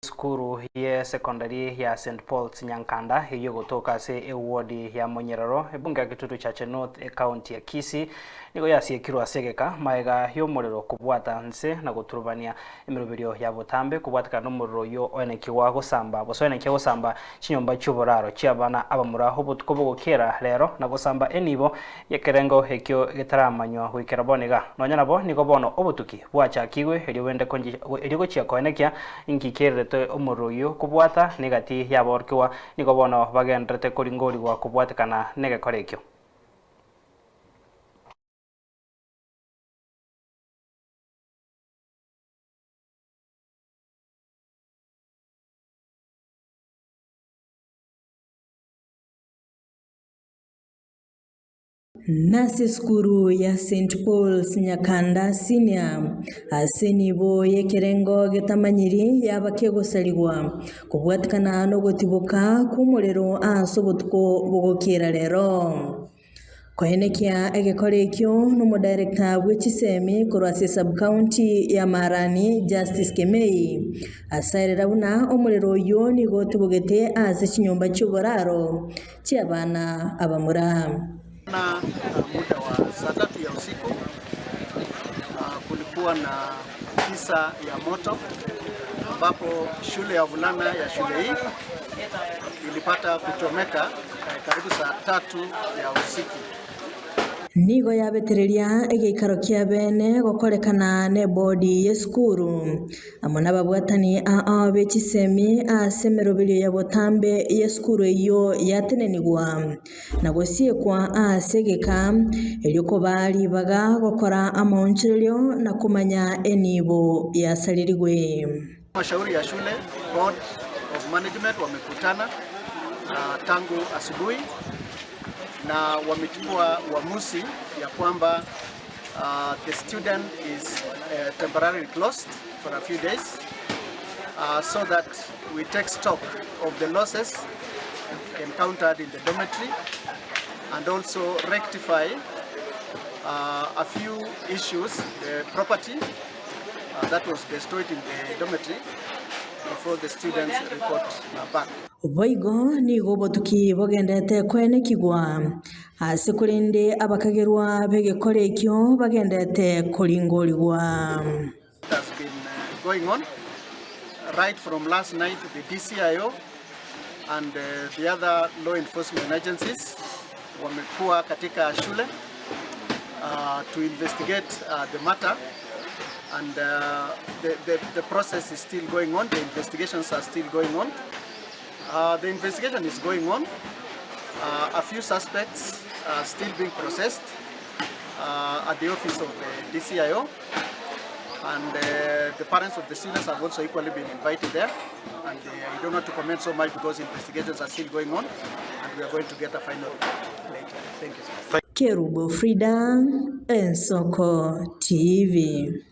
Esukuru ye secondary ya St Paul's Nyankanda eyio egotoka ase eward ya Monyerero, ebunge ya Kitutu Chache North, ecounty ya Kisii, nigo yasiekirwe ase egeka magega y'omorero kobwata nse na goturubania emeroberio ya botambe kobwatekana nomorero oyio oenekigwa gosamba gose oenekia gosamba chinyomba chi'oboraro chi'abana abamura obotuko bogokera rero na gosamba enibo y'ekerengo ekio getaramanywa goikera bono iga. Nonya nabo nigo bono obotuki bwachakigwe erio bende erio gochia koenekia inki kererete omorero oyio kobwata negati y'aborokigwa nigo bono bagendererete koringorigwa kobwatekana negekora ekio. Nase esukuru ya St Paul's Nyakanda Senior ase enibo y'ekerengo getamanyiri yaba kegosarigwa kobwatikana nogotiboka kw'omorero ase obotuko bogokiera rero. Koenekia egekora ekio nomodirector bwe chisemi korwa ase esub-county ya Marani Justice Kemei asaerera buna omorero oyio nigo otibogete ase chinyomba chi'oboraro chi'abana abamura. Na muda wa saa tatu ya usiku kulikuwa na kisa ya moto ambapo shule ya wavulana ya shule hii ilipata kuchomeka karibu saa tatu ya usiku. Nigo yabetereria egeikaro kia bene gokorekana nebodi y'esukuru, amo nababwatani ao be chisemi ase emeroberio ya botambe y'esukuru eyio yatenenigwa na gosiekwa ase egeka, erio kobaa ribaga gokora amaonchorerio na komanya enibo yasarerigwe. Mashauri ya shule board of management wamekutana tangu asubuhi na wamechukua uamuzi ya kwamba uh, the student is uh, temporarily closed for a few days uh, so that we take stock of the losses encountered in the dormitory and also rectify uh, a few issues, the property uh, that was destroyed in the dormitory before the students report uh, back. Boigo nigo obotuki bogenderete koenekigwa ase korende abakagerwa b'egekora ekio bagenderete koringorigwa. It has been uh, going on right from last night the DCIO and uh, the other law enforcement agencies wamekuwa katika shule uh, to investigate uh, the matter and uh, the, the, the process is still going on the investigations are still going on uh, the investigation is going on uh, a few suspects are still being processed uh, at the office of the DCIO and uh, the parents of the students have also equally been invited there and uh, I don't want to comment so much because investigations are still going on and we are going to get a final report later. Thank you. Kerubo Frida, Ensoko TV.